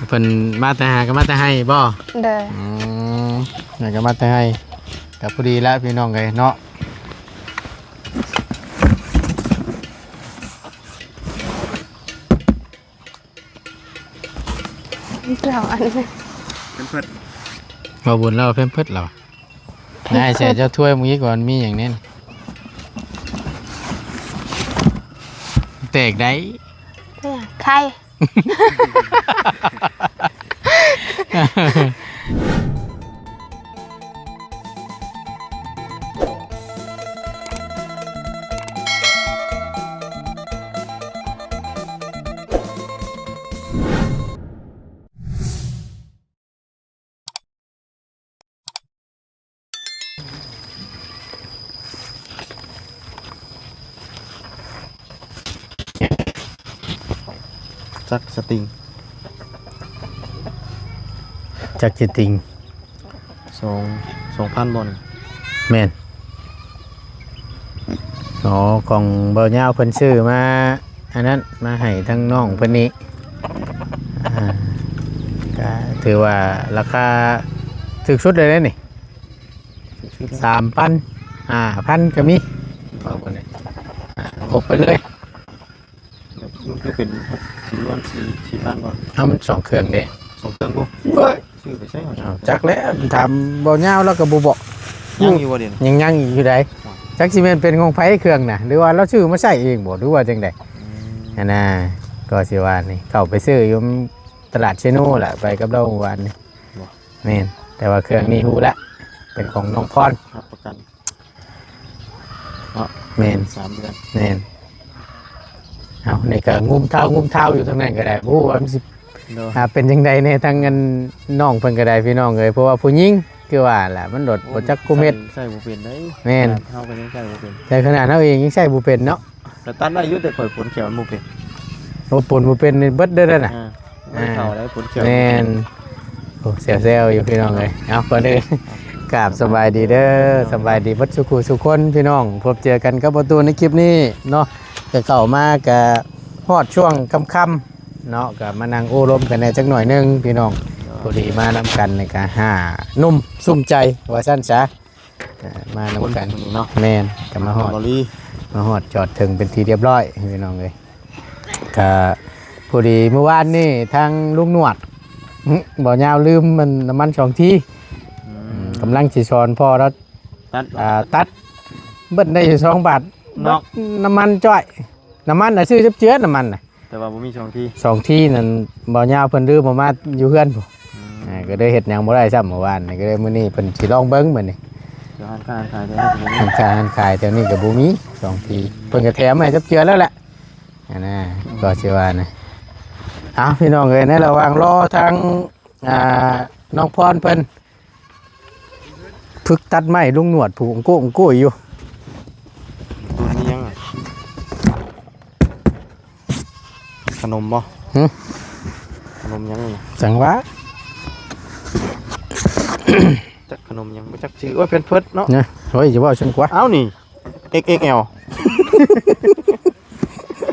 ເພິ່ນມາແຕ່ຫາ ກໍມາແຕ່ໄຮ່ບໍ່? ໂດຍ. ອືມ ແມ່ນ ກໍມາແຕ່ໄຮ່ ກໍພໍດີລະພີ່ນ້ອງເອີຍເນາະ. ລາວອັນ ເພິ່ນເພິ່ນ ບໍ່ບຸນລາວເພິ່ນເພິ່ນລາວ. ນາຍ ໃສ່ເຈົ້າຖ້ວຍມື້ກີ້ກ່ອນ ມີຫຍັງແນ່? ແຕກໄດ້ ເປັນຫຍັງ? ໄຂ່. ຈັກສະຕິງ ຈັກສະຕິງ ສອງ ສອງພັນບໍ່ນີ້? ແມ່ນ. ອໍ ຂອງບ່າວຍາວເພິ່ນຊື້ມາ ອັນນັ້ນມາໃຫ້ທາງນ້ອງເພິ່ນນີ້ ອ່າ ກະຖືວ່າລາຄາຖືກສຸດເລີຍເດ້ນີ້ ສາມພັນ ຫ້າພັນກໍມີ ເອົາໄປເລີຍ ມັນຄືເປັນຈຳນວນສີ່ ສີ່ພັນບໍ່? ເອົາ ມັນສອງເຄື່ອງເດ້ ສອງເຄື່ອງບໍ່? ເອີຍ ຊື້ໄປໃຊ້ ເອົາ ຈັກແລ້ວ ຖາມບ່າວຍາວລາວກໍບໍ່ບອກ ຍັງຢູ່ບໍ່ເດ? ຍັງ ຍັງອີກຢູ່ໃດ໋ ຈັກຊິແມ່ນເປັນຂອງໃຜເຄື່ອງນະ ຫຼືວ່າລາວຊື້ມາໃຊ້ເອງບໍ່ ຫຼືວ່າຈັ່ງໃດ? ອືມ ຫັ້ນນະ ກໍຊິວ່ານີ້ ເຂົ້າໄປຊື້ຢູ່ຕະຫຼາດເຊໂນລະ ໄປກັບລາວມື້ວານນີ້ ບໍ່? ແມ່ນ ແຕ່ວ່າເຄື່ອງນີ້ຮູ້ລະ ເປັນຂອງນ້ອງພອນ ຮັບປະກັນ ເນາະ ແມ່ນ ສາມເດືອນ ແມ່ນ. ເອົາ ນີ້ກໍງຸ້ມເທົ້າງຸ້ມເທົ້າຢູ່ທາງນັ້ນກໍໄດ້ ບໍ່ຮູ້ວ່າມັນຊິ ໂດຍ ອ່າ ເປັນຈັ່ງໃດແດ່ທາງອັນນ້ອງເພິ່ນກໍໄດ້ພີ່ນ້ອງເອີຍ ເພາະວ່າຜູ້ຍິງຄືວ່າລະ ມັນໂດດ ໂອ້ ບໍ່ຈັກກຸມເຮັດ ໃຊ້ ໃຊ້ບໍ່ເປັນເດ້ ແມ່ນ ຂະໜາດເຮົາກໍຍັງໃຊ້ບໍ່ເປັນ ແຕ່ຂະໜາດເຮົາເອງຍັງໃຊ້ບໍ່ເປັນເນາະ ກໍຕັດໄດ້ຢູ່ ແຕ່ຂ້ອຍຝົນຂຽວມັນບໍ່ເປັນ ໂອ້ ຝົນບໍ່ເປັນນີ້ເບິດເດີນັ້ນນະ ອ່າ ອ່າ ເຂົ້າແລ້ວຝົນຂຽວ ແມ່ນ ໂອ້ ແຊວໆຢູ່ພີ່ນ້ອງເອີຍ ເອົາ ກ່ອນອື່ນ ກາບສະບາຍດີເດີ ສະບາຍດີເບິດສູ່ຄູ່ສູ່ຄົນພີ່ນ້ອງ ພົບເຈີກັນກັບບໍ່ຕູນໃນຄລິບນີ້ເນາະ ກໍເຂົ້າມາກໍຮອດຊ່ວງຄ່ຳໆເນາະ ກໍມານັ່ງໂອ້ລົມກັນແດ່ຈັກໜ້ອຍໜຶ່ງພີ່ນ້ອງ ພໍດີມານຳກັນນີ້ກໍຫ້າໜຸ່ມສຸມໃຈວ່າຊັ້ນຊະ ອ່າ ມານຳກັນ ຄົນເນາະ ແມ່ນ ກໍມາຮອດ ມາຮອດຈອດເຖິງເປັນທີ່ຮຽບຮ້ອຍພີ່ນ້ອງເອີຍ ກະພໍດີມື້ວານນີ້ທາງລຸງໜວດ ບໍ່ຍາວລືມມັນ ນ້ຳມັນສອງທີ ອືມ ອືມ ກຳລັງຊິສອນພໍ່ລາວຕັດ ອ່າ ຕັດ ເບິດໄດ້ຢູ່ສອງບາດ ເນາະ ເບິດນ້ຳມັນຈ້ອຍ ນ້ຳມັນນະຊື້ຈັບເຈືອ ນ້ຳມັນນະ ແຕ່ວ່າບໍ່ມີສອງທີ ສອງທີນັ້ນ ບໍ່ຍາວເພິ່ນລືມເອົາມາຢູ່ເຮືອນພຸ້ນ ອືມ ອ່າ ກໍເລີຍເຮັດຫຍັງບໍ່ໄດ້ຊ້ຳມື້ວານນີ້ ກໍເລີຍມື້ນີ້ເພິ່ນຊິລອງເບິ່ງມື້ນີ້ ແຕ່ຮ້ານຄ້າຮ້ານຂາຍແຖວນີ້ກໍບໍ່ມີ ຮ້ານຄ້າຮ້ານຂາຍແຖວນີ້ກໍບໍ່ມີສອງທີ ເພິ່ນກໍແຖມໃຫ້ຈັບເຈືອແລ້ວແຫຼະ ອັນນະ ກໍຊິວ່ານະ ເອົາ ພີ່ນ້ອງເອີຍ ໃນລະຫວ່າງລໍທາງ ອ່າ ນ້ອງພອນເພິ່ນ ຝຶກຕັດໄມ້ລຸງໜວດຜູ້ອົງໂກະອົງໂກຍຢູ່ ຕົວນີ້ຫຍັງ ຂະໜົມບໍ່? ຫຶ? ຂະໜົມຫຍັງນີ້? ຈັ່ງຫວະ ຈັກຂະໜົມຫຍັງ ບໍ່ຈັກຊື່ ໂອ້ຍ ແພມເພີດເນາະ ນະ ໂອ້ຍ ຢ່າເວົ້າຊັ້ນກວ່າ ເອົ້າ ນີ້ ເອັກແອລ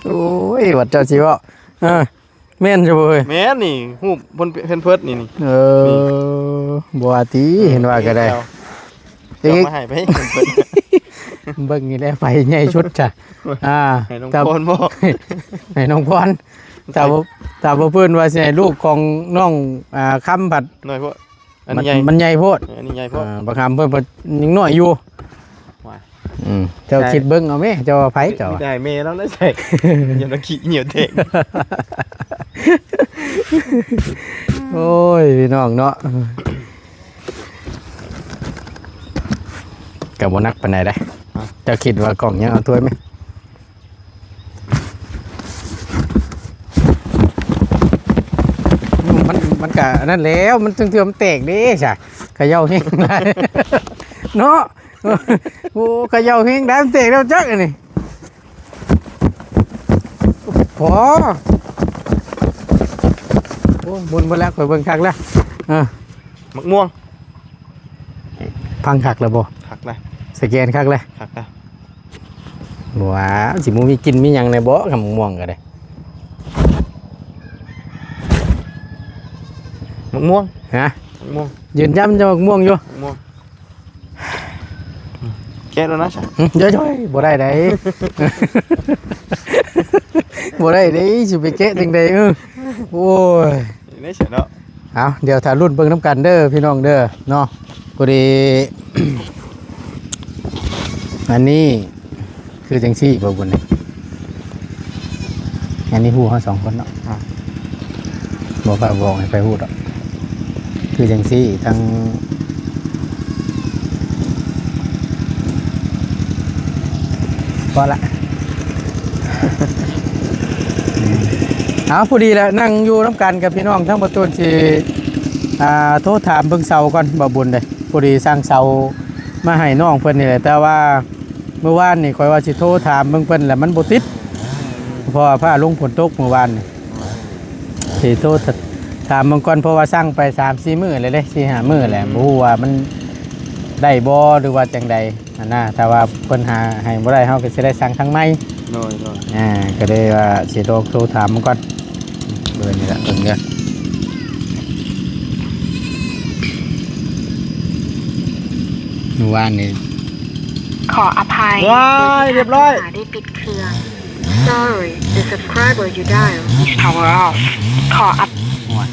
ໂອ້ຍ ວ່າເຈົ້າຊິເວົ້າ ເອີ ແມ່ນຢູ່ບໍ່ເອີຍ? ແມ່ນນີ້ ຮູບເພິ່ນ ແພມເພີດນີ້ ນີ້ ເອີ ນີ້ ບໍ່ວ່າຕິ ເອີ ເຫັນວ່າກໍໄດ້ ເອີ ເຈົ້າມາໃຫ້ໄປ ເບິ່ງນີ້ແຫຼະ ໃຜໃຫຍ່ສຸດຊະ ອ່າ ໃຫ້ນ້ອງພອນບໍ່? ໃຫ້ນ້ອງພອນ ຖ້າບໍ່ ຖ້າບໍ່ເພິ່ນວ່າຊິໃຫ້ລູກຂອງນ້ອງ ອ່າ ຄຳພັດ ນ້ອຍໂພດ ອັນນີ້ໃຫຍ່ ມັນໃຫຍ່ໂພດ ເອີ ອັນນີ້ໃຫຍ່ໂພດ ອ່າ ບັກຫຳເພິ່ນ ເພິ່ນຍັງນ້ອຍຢູ່ ວ້າຍ ອືມ ເຈົ້າຄິດເບິ່ງເອົາແມ້ ເຈົ້າວ່າໃຜເຈົ້າ ມີແຕ່ແມ່ລາວໄດ້ໃສ່ ຢ່າລະຂີ້ເຫຍື້ອແຕກ ໂອ້ຍ ພີ່ນ້ອງເນາະ ກໍບໍ່ໜັກປານໃດເດ້ ຮະ ເຈົ້າຄິດວ່າກ້ອງຍັງເອົາຖ້ວຍໄໝ? ມັນ ມັນກະອັນນັ້ນແລ້ວ ມັນເທື່ອມັນແຕກເດ້ຊະ ຂະເຍົາແຮງຫຼາຍເນາະ ໂອ້ ຂະເຍົາແຮງໄດ້ ມັນແຕກແລ້ວຈັກອັນນີ້ ພໍ ໂອ້ ໝຸນເບິດແລ້ວ ຂ້ອຍເບິ່ງຄັກແລ້ວ ເອີ ໝາກມ່ວງ ພັງຄັກແລ້ວບໍ່? ຄັກແລ້ວ ສະແກນຄັກແລ້ວ ຄັກແລ້ວ ບໍ່ວ່າຊິບໍ່ມີກິ່ນມີຫຍັງແດ່ບໍ່ ຄຳໝາກມ່ວງກໍໄດ້ ໝາກມ່ວງ ຮະ ໝາກມ່ວງ ຢືນຢັນຈະໝາກມ່ວງຢູ່ ໝາກມ່ວງ ແກະແລ້ວນະ ຫຶ ເດີໆ ບໍ່ໄດ້ໃດ ບໍ່ໄດ້ເດ້ ຊິໄປແກະຈັ່ງໃດ ເອີ ໂອ້ຍ ນີ້ເນາະ ເອົາ ດຽວຖ້າລຸ້ນເບິ່ງນຳກັນເດີພີ່ນ້ອງເດີເນາະ ພໍດີ ອັນນີ້ ຄືຈັ່ງຊີ້ບໍ່ບຸນນີ້ ອັນນີ້ຮູ້ເຮົາສອງຄົນເນາະ ອ່າ ບໍ່ພາບອກໃຫ້ໃຜຮູ້ດອກ ຄືຈັ່ງຊີ້ ທັງ ພໍລະ ເອົາ ພໍດີແຫຼະ ນັ່ງຢູ່ນຳກັນກັບພີ່ນ້ອງທັງປະຕູນ ຊິ ອ່າ ໂທຖາມເບິ່ງເສົາກ່ອນ ບໍ່ບຸນເດ້ ພໍດີສັ່ງເສົາມາໃຫ້ນ້ອງເພິ່ນນີ້ແຫຼະ ແຕ່ວ່າ ມື້ວານນີ້ຂ້ອຍວ່າຊິໂທຖາມເບິ່ງເພິ່ນແຫຼະ ມັນບໍ່ຕິດ ເພາະວ່າຟ້າລົງຝົນຕົກມື້ວານນີ້ ຊິໂທຖາມເບິ່ງກ່ອນ ເພາະວ່າສັ່ງໄປສາມສີ່ມື້ແລ້ວເດ້ ສີ່ຫ້າມື້ແລ້ວ ອືມ ບໍ່ຮູ້ວ່າມັນໄດ້ບໍ່ ຫຼືວ່າຈັ່ງໃດຫັ້ນນະ ຖ້າວ່າເພິ່ນຫາໃຫ້ບໍ່ໄດ້ ເຮົາກໍຊິໄດ້ສັ່ງທາງໃໝ່ ໂດຍໆ ອ່າ ກໍເລີຍວ່າຊິລອງໂທຖາມເບິ່ງກ່ອນ ເບີນີ້ລະ ເບິ່ງເດີ ມື້ວານນີ້ ຂໍອະໄພ ວ້າຍ ເລີຍ ຮຽບຮ້ອຍ ໂທຫາໄດ້ປິດເຄື່ອງ Sorry, the subscriber you dial is power off. ຂໍອະໄພ ໂອ້ຍ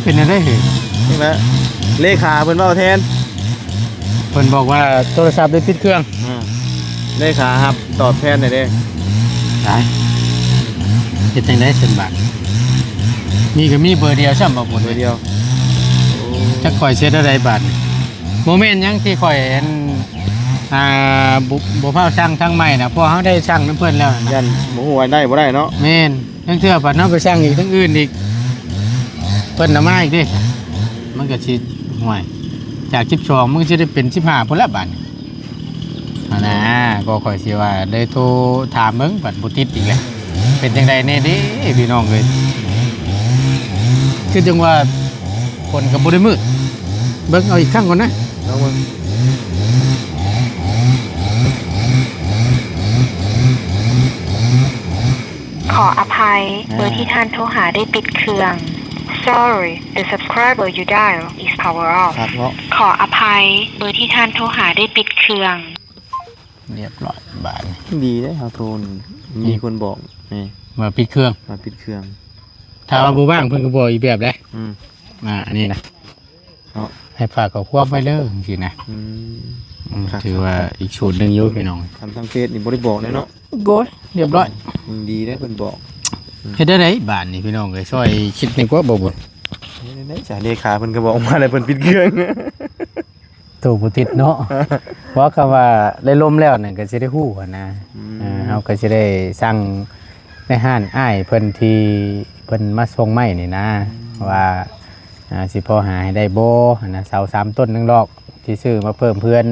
ເປັນແນວໃດເຮີ້ຍ? ນີ້ແຫຼະ ເລຂາເພິ່ນເວົ້າແທນ ເພິ່ນບອກວ່າໂທລະສັບໄດ້ປິດເຄື່ອງ ອ່າ ເລຂາຮັບຕອບແທນໜ່ອຍເດ້ ຕາຍ ເຮັດຈັ່ງໃດຊັ້ນບາດ ມີກໍມີເບີດຽວຊ້ຳບໍ່ ເບີດຽວ ໂອ້ ຈັກຂ້ອຍຊິເຮັດແນວໃດບາດ ບໍ່ແມ່ນຫຍັງທີ່ຂ້ອຍ ອັນ ອ່າ ບໍ່ ບໍ່ຟ້າວສັ່ງທາງໃໝ່ນະ ເພາະເຮົາໄດ້ສັ່ງນຳເພິ່ນແລ້ວນະ ຢ້ານບໍ່ຮູ້ວ່າໄດ້ບໍ່ໄດ້ເນາະ ແມ່ນ ລາງເທື່ອບັດເຮົາໄປສັ່ງອີກທາງອື່ນອີກ ເພິ່ນນະມາອີກເດ້ ມັນກໍຊິ ໂອ້ຍ ຈາກສິບສອງມັນກໍຊິໄດ້ເປັນສິບຫ້າພຸ້ນລະບາດນີ້ ຫັ້ນນະ ກໍຂ້ອຍຊິວ່າໄດ້ໂທຖາມເບິ່ງ ບັດບໍ່ຕິດອີກແລ້ວ ເປັນຈັ່ງໃດແດ່ເດ້ພີ່ນ້ອງເອີຍ ຄືຈັ່ງວ່າຝົນກໍບໍ່ໄດ້ມືດ ເບິ່ງເອົາອີກຄັ້ງກ່ອນນະ ລອງເບິ່ງ ຂໍອະໄພ ອ່າ ເບີທີ່ທ່ານໂທຫາໄດ້ປິດເຄື່ອງ Sorry, the subscriber you dial is power off. ຄັກເນາະ ຂໍອະໄພ ເບີທີ່ທ່ານໂທຫາໄດ້ປິດເຄື່ອງ ຮຽບຮ້ອຍບາດນີ້ ດີເດ້ ເຮົາໂທນີ້ ມີຄົນບອກ ນີ້ ວ່າປິດເຄື່ອງ ວ່າປິດເຄື່ອງ ຖ້າວ່າບໍ່ວ່າງເພິ່ນກໍບອກອີກແບບເດ້ ອືມ ອ່າ ອັນນີ້ນະ ເນາະ ໃຫ້ຝາກຂໍ້ຄວາມໄວ້ເດີ ຈັ່ງຊີ້ນະ ອືມ ອືມ ຄັກ ຖືວ່າອີກສູດໜຶ່ງຢູ່ພີ່ນ້ອງ ຄັນທາງເຟສນີ້ບໍ່ໄດ້ບອກເລີຍເນາະ ໂອ້ຍ ຮຽບຮ້ອຍ ອືມ ດີເດ້ເພິ່ນບອກ ອືມ ເຮັດແນວໃດບາດນີ້ພີ່ນ້ອງເອີຍ ຊ່ອຍຄິດແດ່ກວ່າບໍ່ບຸນ ເຮັດແນວໃດ ເລຂາເພິ່ນກໍບອກມາແລ້ວ ເພິ່ນປິດເຄື່ອງ ໂທບໍ່ຕິດເນາະ ເພາະຄຳວ່າໄດ້ລົມແລ້ວນັ້ນກໍຊິໄດ້ຮູ້ຫັ້ນນະ ອືມ ເອີ ເຮົາກໍຊິໄດ້ສັ່ງໃນຮ້ານອ້າຍເພິ່ນທີ່ເພິ່ນມາສົ່ງໄມ້ນີ້ນະ ອືມ ວ່າ ອ່າ ຊິພໍຫາໃຫ້ໄດ້ບໍ່ຫັ້ນນະ ເສົາສາມຕົ້ນໜຶ່ງດອກ ທີ່ຊື້ມາເພີ່ມເພື່ອນ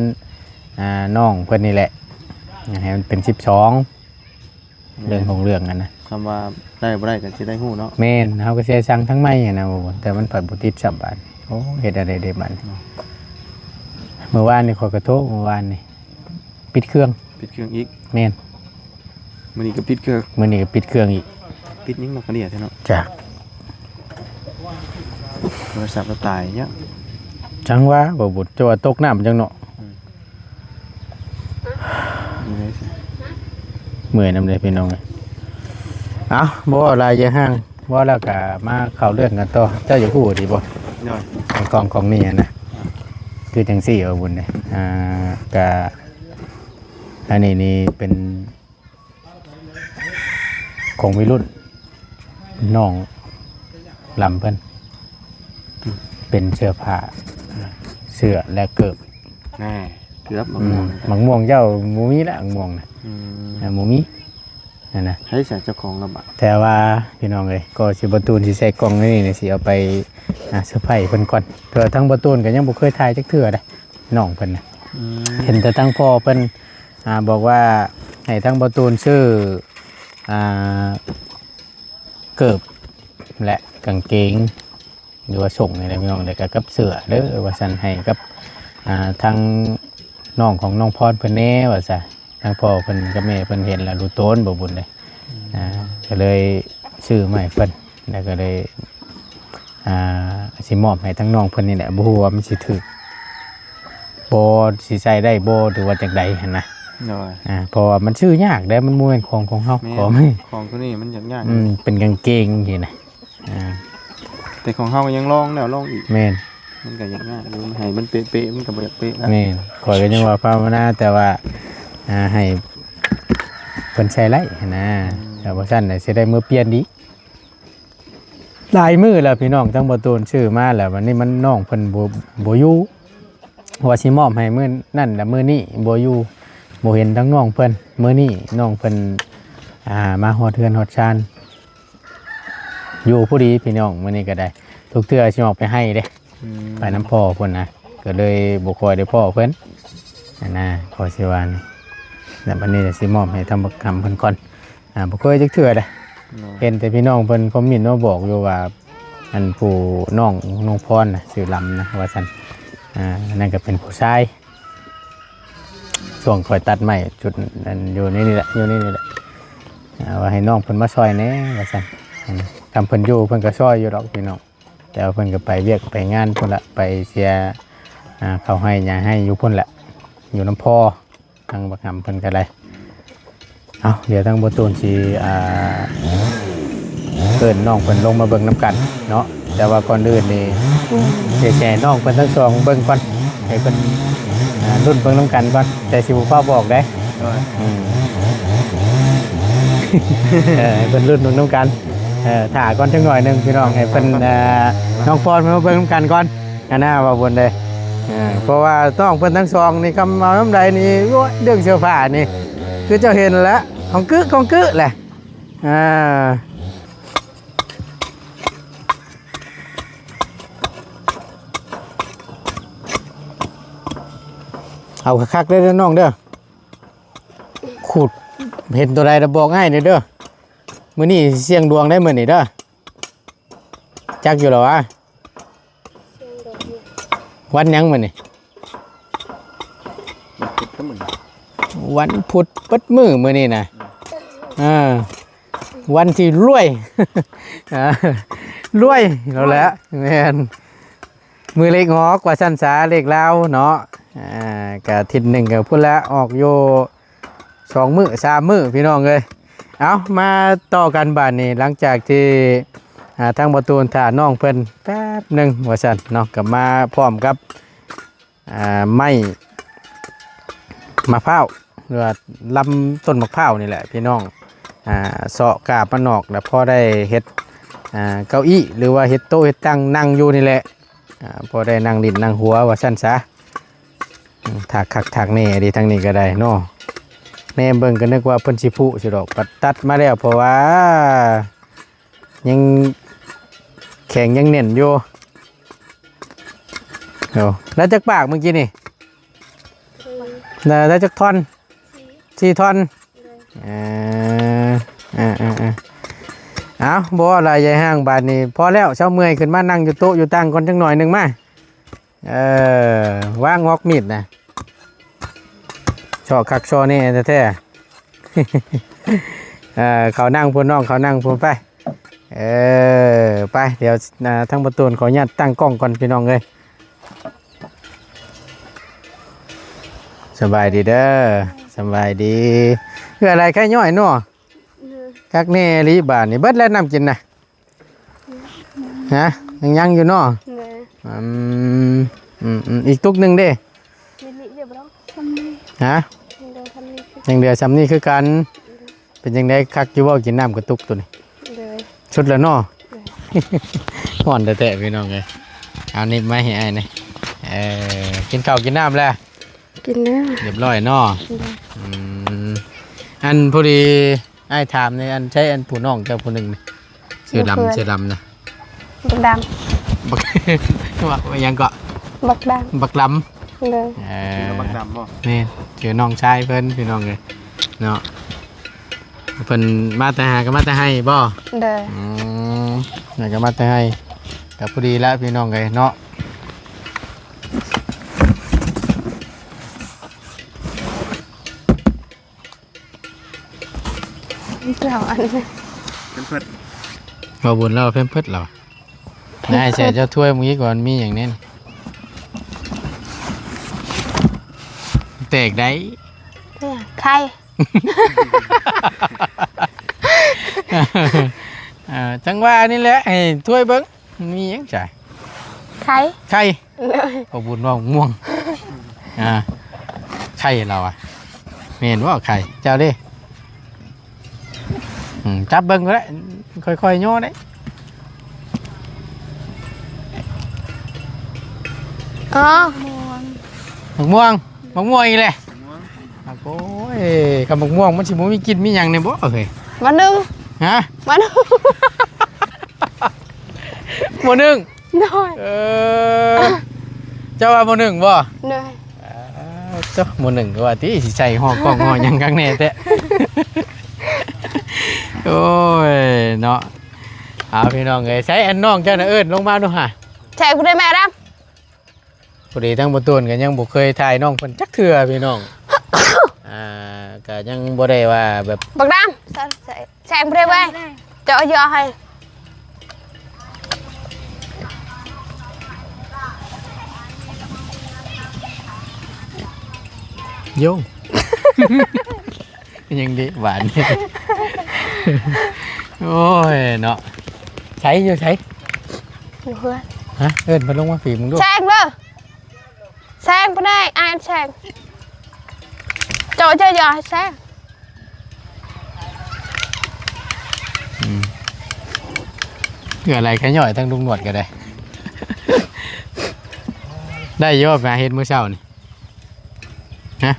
ອ່າ ນ້ອງເພິ່ນນີ້ແຫຼະ ໃຫ້ມັນເປັນສິບສອງ ເລື່ອງຂອງເລື່ອງຫັ້ນນະ ຄຳວ່າໄດ້ບໍ່ໄດ້ກໍຊິໄດ້ຮູ້ເນາະ ແມ່ນ ເຮົາກໍຊິໄດ້ສັ່ງທາງໃໝ່ຫັ້ນນະ ໂອ້ ແຕ່ມັນພັດບໍ່ຕິດຊ້ຳບາດ ໂອ້ ເຮັດແນວໃດເດບາດນີ້ ເນາະ ມື້ວານນີ້ຂ້ອຍກໍໂທ ມື້ວານນີ້ ປິດເຄື່ອງ ປິດເຄື່ອງອີກ ແມ່ນ ມື້ນີ້ກໍປິດເຄື່ອງ ມື້ນີ້ກໍປິດເຄື່ອງອີກ ປິດຫຍັງເນາະ ກະເດຍແທ້ເນາະ ຈ້າ ໂທລະສັບລະຕາຍຫຍັງ ຈັ່ງວ່າບໍ່ບຸດ ຈະວ່າຕົກນ້ຳຈັ່ງເນາະ ອືມ ເມື່ອຍນຳເດ້ພີ່ນ້ອງເອີຍ ເອົ້າ ບໍ່ເວົ້າຫຼາຍຢາກຫ່າງ ເວົ້າແລ້ວກໍມາເຂົ້າເລື່ອງກັນຕໍ່ ເຈົ້າຢາກຮູ້ດີບໍ່ ໂດຍ ຂອງ ຂອງນີ້ນະ ຄືຈັ່ງຊີ້ ເວົ້າບຸນເດ້ ອ່າ ກະ ອັນນີ້ນີ້ເປັນ ຂອງໄວລຸ້ນ ນ້ອງລຳເພິ່ນ ເປັນເສື້ອຜ້າ ເສື້ອ ແລະ ເກີບ ແນ່ ເກືອບ ໝາກ ອືມ ມ່ວງ ໝາກມ່ວງເຈົ້າບໍ່ມີລະ ໝາກມ່ວງນະ ອືມ ອ່າ ບໍ່ມີ ຫັ້ນນະ ໃຜສະເຈົ້າຂອງລະບາດ ແຕ່ວ່າພີ່ນ້ອງເອີຍ ກໍຊິບໍ່ຕູນຊິໃສ່ກ່ອງໃນນີ້ນະ ຊິເອົາໄປ ອ່າ ເຊີໄພເພິ່ນກ່ອນ ແຕ່ວ່າທາງບໍ່ຕູນກໍຍັງບໍ່ເຄີຍຖ່າຍຈັກເທື່ອເດ້ ນ້ອງເພິ່ນນະ ອືມ ເຫັນແຕ່ທາງພໍ່ເພິ່ນ ອ່າ ບອກວ່າໃຫ້ທາງບໍ່ຕູນຊື້ ອ່າ ເກີບ ແລະ ກາງເກງ ຫຼືວ່າສົ້ງນີ້ແຫຼະພີ່ນ້ອງ ແລ້ວກໍກັບເສື້ອເດີວ່າຊັ້ນ ໃຫ້ກັບ ອ່າ ທາງນ້ອງຂອງນ້ອງພອນເພິ່ນແດ່ວ່າຊະ ທາງພໍ່ເພິ່ນກັບແມ່ເພິ່ນເຫັນແລ້ວດູໂຕນບໍ່ບຸນເດ້ ອືມ ອ່າ ກໍເລີຍຊື້ມາໃຫ້ເພິ່ນ ແລ້ວກໍເລີຍ ອ່າ ຊິມອບໃຫ້ທາງນ້ອງເພິ່ນນີ້ແຫຼະ ບໍ່ຮູ້ວ່າມັນຊິຖືກບໍ່ ຊິໃຊ້ໄດ້ບໍ່ ຫຼືວ່າຈັ່ງໃດຫັ້ນນະ. ໂດຍ ອ່າ ເພາະວ່າມັນຊື້ຍາກເດ້ ມັນບໍ່ແມ່ນຂອງຂອງເຮົາ ແມ່ນ ຂອງ ຂອງໂຕນີ້ມັນຍາກໆ ອືມ ເປັນກາງເກງຈັ່ງຊີ້ນະ. ອ່າ ແຕ່ຂອງເຮົາກໍຍັງລອງແລ້ວລອງອີກ. ແມ່ນ ມັນກໍຍາກໆຢູ່ ໃຫ້ມັນເປະໆ ມັນກໍບໍ່ຢາກເປະນະ. ແມ່ນ ຂ້ອຍກໍຍັງວ່າພາວະນາ ແຕ່ວ່າ ອ່າ ໃຫ້ເພິ່ນໃຊ້ໄດ້ຫັ້ນນະ. ອືມ ຖ້າບໍ່ຊັ້ນນະ ຊິໄດ້ມືປ່ຽນອີກ. ຫຼາຍມື້ແລ້ວພີ່ນ້ອງ ທັງບໍ່ຕູນຊື້ມາແລ້ວ ບັດນີ້ມັນ ນ້ອງເພິ່ນບໍ່ ບໍ່ຢູ່ ວ່າຊິມອບໃຫ້ມື້ນັ້ນແຫຼະ ມື້ນີ້ບໍ່ຢູ່ ບໍ່ເຫັນທັງນ້ອງເພິ່ນ. ມື້ນີ້ນ້ອງເພິ່ນ ອ່າ ມາຮອດເຮືອນຮອດຊານ ຢູ່ພໍດີພີ່ນ້ອງ. ມື້ນີ້ກໍໄດ້ ທຸກເທື່ອຊິອອກໄປໄຮ່ເດ້ ອືມ ໄປນຳພໍ່ເພິ່ນນະ ກໍເລີຍບໍ່ຄ່ອຍໄດ້ພໍ້ເພິ່ນຫັ້ນນະ ຂໍຊິວ່ານີ້. ແລ້ວບັດນີ້ກໍຊິມອບໃຫ້ທາງບັກຄຳເພິ່ນກ່ອນ. ອ່າ ບໍ່ເຄີຍຈັກເທື່ອເດ້. ໂດຍ ເຫັນແຕ່ພີ່ນ້ອງເພິ່ນຄອມເມັນມາບອກຢູ່ວ່າ ອັນຜູ້ນ້ອງ ນ້ອງພອນນະ ຊື່ລຳນະ ວ່າຊັ້ນ. ອ່າ ນັ້ນກໍເປັນຜູ້ຊາຍ ຊ່ວງຂ້ອຍຕັດໄມ້ຈຸດ ອັນ ຢູ່ໃນນີ້ແຫຼະ ຢູ່ໃນນີ້ແຫຼະ ອ່າ ວ່າໃຫ້ນ້ອງເພິ່ນມາຊ່ອຍແດ່ວ່າຊັ້ນ. ອືມ ຄັນເພິ່ນຢູ່ເພິ່ນກໍຊ່ອຍຢູ່ດອກພີ່ນ້ອງ ແຕ່ວ່າເພິ່ນກໍໄປວຽກໄປງານພຸ້ນລະ ໄປເສຍ ອ່າ ເຂົ້າໄຮ່ຫຍ້າໄຮ່ຢູ່ພຸ້ນລະ ຢູ່ນຳພໍ່ ທາງບັກຫຳເພິ່ນກໍໄດ້. ເອົາ ດຽວທາງບໍ່ຕູນຊິ ອ່າ ເອີ້ນນ້ອງເພິ່ນລົງມາເບິ່ງນຳກັນເນາະ. ແຕ່ວ່າກ່ອນອື່ນນີ້ ອືມ ຊິໃຫ້ນ້ອງເພິ່ນທັງສອງເບິ່ງກ່ອນ ໃຫ້ເພິ່ນ ອ່າ ລຸ້ນເບິ່ງນຳກັນກ່ອນ ແຕ່ຊິບໍ່ຟ້າວບອກເດ້. ໂດຍ ອືມ ເອີ ໃຫ້ເພິ່ນລຸ້ນເບິ່ງນຳກັນ. ເອີ ຖ້າກ່ອນຈັກໜ້ອຍໜຶ່ງພີ່ນ້ອງ ໃຫ້ເພິ່ນ ເອີ ນ້ອງພອນເພິ່ນມາເບິ່ງນຳກັນກ່ອນ. ອັນນັ້ນວ່າບຸນເດ້ ເອີ ເພາະວ່ານ້ອງເພິ່ນທັງສອງນີ້ ຄຳເວົ້ານຳໃດນີ້ ໂອ້ຍ ເລື່ອງເສື້ອຜ້ານີ້ ຄືເຈົ້າເຫັນແຫຼະ ຂອງກຶຂອງກຶແຫຼະ. ອ່າ ເອົາຄັກໆເດີນ້ອງເດີ ຂູດເຫັນໂຕໃດລະບອກອ້າຍແດ່ເດີ. ມື້ນີ້ສ່ຽງດວງໄດ້ມື້ນີ້ເດີ. ຈັກຢູ່ລະວະ ວັນຫຍັງມື້ນີ້? ວັນພຸດເບິດມື້ມື້ນີ້ນະ. ເອີ ວັນທີ່ລວຍ ລວຍແລ້ວແຫຼະ. ແມ່ນ ມື້ເລກອອກວ່າຊັ້ນສາ ເລກລາວເນາະ. ອ່າ ກະທິດໜຶ່ງກະພຸ້ນແຫຼະ ອອກຢູ່ ສອງມື້ສາມມື້ພີ່ນ້ອງເອີຍ. ເອົາ ມາຕໍ່ກັນບາດນີ້ ຫຼັງຈາກທີ່ ອ່າ ທາງບໍ່ຕູນຖ້ານ້ອງເພິ່ນແປັບໜຶ່ງວ່າຊັ້ນເນາະ ກໍມາພ້ອມກັບ ອ່າ ໄມ້ມະພ້າວ ຫຼືວ່າລຳຕົ້ນໝາກພ້າວນີ້ແຫຼະພີ່ນ້ອງ. ອ່າ ເຊາະກາບມັນອອກ ແລ້ວພໍໄດ້ເຮັດ ອ່າ ເກົ້າອີ້ ຫຼືວ່າເຮັດໂຕະເຮັດຕັ່ງນັ່ງຢູ່ນີ້ແຫຼະ. ອ່າ ພໍໄດ້ນັ່ງຫຼິ້ນນັ່ງຫົວວ່າຊັ້ນສາ. ອືມ ຖາກຄັກຖາກແນ່ເດ້ ທາງນີ້ກໍໄດ້ເນາະ. ແນມເບິ່ງກໍນຶກວ່າເພິ່ນຊິຜຸຊິດອກ ບັດຕັດມາແລ້ວ ເພາະວ່າຍັງແຂງຍັງແໜ້ນຢູ່. ໂອ້ ໄດ້ຈັກປາກມື້ກີ້ນີ້? ໄດ້ ໄດ້ຈັກທ່ອນ? ສີ່ທ່ອນ. ເອີ ເອີ ເອີ ເອີ ເອົາ ບໍ່ເວົ້າຫຼາຍໃຫຍ່ຫ້າງ ບາດນີ້ພໍແລ້ວ ເຊົາເມື່ອຍ ຂຶ້ນມານັ່ງຢູ່ໂຕະຢູ່ຕັ່ງກ່ອນຈັກໜ້ອຍໜຶ່ງມາ. ເອີ ວາງຮອກມີດນະ ຊອກຄັກຊອແນ່ແທ້ໆ. ເອີ ເຂົານັ່ງພຸ້ນ ນ້ອງເຂົານັ່ງພຸ້ນ ໄປ. ເອີ ໄປ ດຽວ ອ່າ ທາງປະຕູນຂໍອະນຸຍາດຕັ້ງກ້ອງກ່ອນພີ່ນ້ອງເອີຍ. ສະບາຍດີເດີ ສະບາຍດີ. ເອື້ອຍຫຼາຍໄຂ່ຍ້ອຍເນາະ. ໂດຍ ຄັກແນ່ອີ່ຫຼີບາດນີ້. ເບິດແລ້ວນ້ຳກິນນະ? ຮະ ຍັງ ຍັງຢູ່ເນາະ? ໂດຍ ອືມ ອືມ ອີກຕຸກໜຶ່ງເດ້? ມີອີກຢູ່ບໍ່? ຮະ? ຍັງເຫຼືອສ່ຳນີ້ຄືກັນ. ຍັງເຫຼືອສ່ຳນີ້ຄືກັນ. ເປັນຈັ່ງໃດ ຄັກຢູ່ບໍ່ ກິນນ້ຳກະຕຸກໂຕນີ້? ໂດຍ ສຸດແລ້ວເນາະ? ໂດຍ ຮ້ອນແທ້ໆ ພີ່ນ້ອງເອີຍ. ເອົານິບມາໃຫ້ອ້າຍແດ່. ເອີ ກິນເຂົ້າກິນນ້ຳແລ້ວ? ກິນແລ້ວ ຮຽບຮ້ອຍເນາະ? ໂດຍ ອືມ ອັນ ພໍດີອ້າຍຖາມແດ່ ອັນ ໃຊ້ອັນຜູ້ນ້ອງເຈົ້າຜູ້ໜຶ່ງນີ້ ຊື່ລຳ ຊື່ລຳນະ? ບັກດຳ ບັກ ວ່າຫຍັງເກາະ? ບັກດຳ ບັກດຳ. ໂດຍ ເອີ ຊື່ບັກດຳບໍ່? ແມ່ນ ຊື່ນ້ອງຊາຍເພິ່ນ ພີ່ນ້ອງເອີຍເນາະ. ເພິ່ນມາແຕ່ຫາ ກໍມາແຕ່ໄຮ່ບໍ່? ໂດຍ ອືມ ແມ່ນ ກໍມາແຕ່ໄຮ່ ກໍພໍດີລະ ພີ່ນ້ອງເອີຍເນາະ. ເຈົ້າ ອັນ ເພິ່ນເພິ່ນ ບໍ່ບຸນລາວເພິ່ນເພິ່ນລາວ. ນາຍ ໃສ່ເຈົ້າຖ້ວຍມື້ກີ້ກ່ອນ ມີຫຍັງແດ່ນີ້? ແຕກໄດ້ ເອີ ໄຂ່ ເອີ ຈັ່ງວ່ານີ້ແຫຼະ ໃຫ້ຖ້ວຍເບິ່ງ ມີຫຍັງຈ້ະ? ໄຂ່ ໄຂ່ ໂດຍ ພໍ່ບຸນເວົ້າມ່ວງ ອ່າ ໄຂ່ລາວອະ ແມ່ນບໍ່ໄຂ່? ເຈົ້າເດ້ ອືມ ຈັບເບິ່ງກໍໄດ້ ຄ່ອຍໆຍໍໄດ້ ອໍ ໝາກມ່ວງ ໝາກມ່ວງອີກແຫຼະ ໂອ້ຍ ຄັນໝາກມ່ວງມັນຊິບໍ່ມີກິ່ນມີຫຍັງແດ່ບໍ່ເຮີ້ຍ? ໝໍໜຶ່ງ ຮະ? ໝໍໜຶ່ງ ໝໍໜຶ່ງ ໂດຍ ເອີ ເຈົ້າວ່າໝໍໜຶ່ງບໍ່? ໂດຍ ເອີ ເຈົ້າ ໝໍໜຶ່ງກໍວ່າຕິ ຊິໃສ່ຫໍ່ກ້ອງຫໍ່ຫຍັງຄັກແນ່ແທ້ ໂອ້ຍ ເນາະ ເອົາ ພີ່ນ້ອງເອີຍ ໃສອັນນ້ອງເຈົ້ານະ ເອີ້ນລົງມາດູຫາ ໃສ່ຜູ້ໃດແມ່ດຳ ພໍດີທາງບໍ່ຕູນກໍຍັງບໍ່ເຄີຍຖ່າຍນ້ອງເພິ່ນຈັກເທື່ອພີ່ນ້ອງ ອ່າ ກໍຍັງບໍ່ໄດ້ວ່າແບບ ບັກດຳ ແຊງບໍ່ໄດ້ເວີຍ ເຈາະຢໍໃຫ້ ໂຢ ຍັງດີຫວານ ໂອ້ຍເນາະ ໃສຢູ່ໃສ? ຢູ່ເຮືອນ ຮະ ເອີ້ນເພິ່ນລົງມາພີ້ມຶງດູ ແຊງເດີ ແຊງປານໃດ ອ້າຍແຊງ ເຈົ້າ ເຈົ້າຢ່າໃຫ້ແຊງ ອືມ ເຫຼືອໄຫຼຂະຫຍ້ອຍທັງລຸງໜວດກໍໄດ້ ໄດ້ຢູ່ ມາເຮັດມື້ເຊົ້ານີ້ ຮະ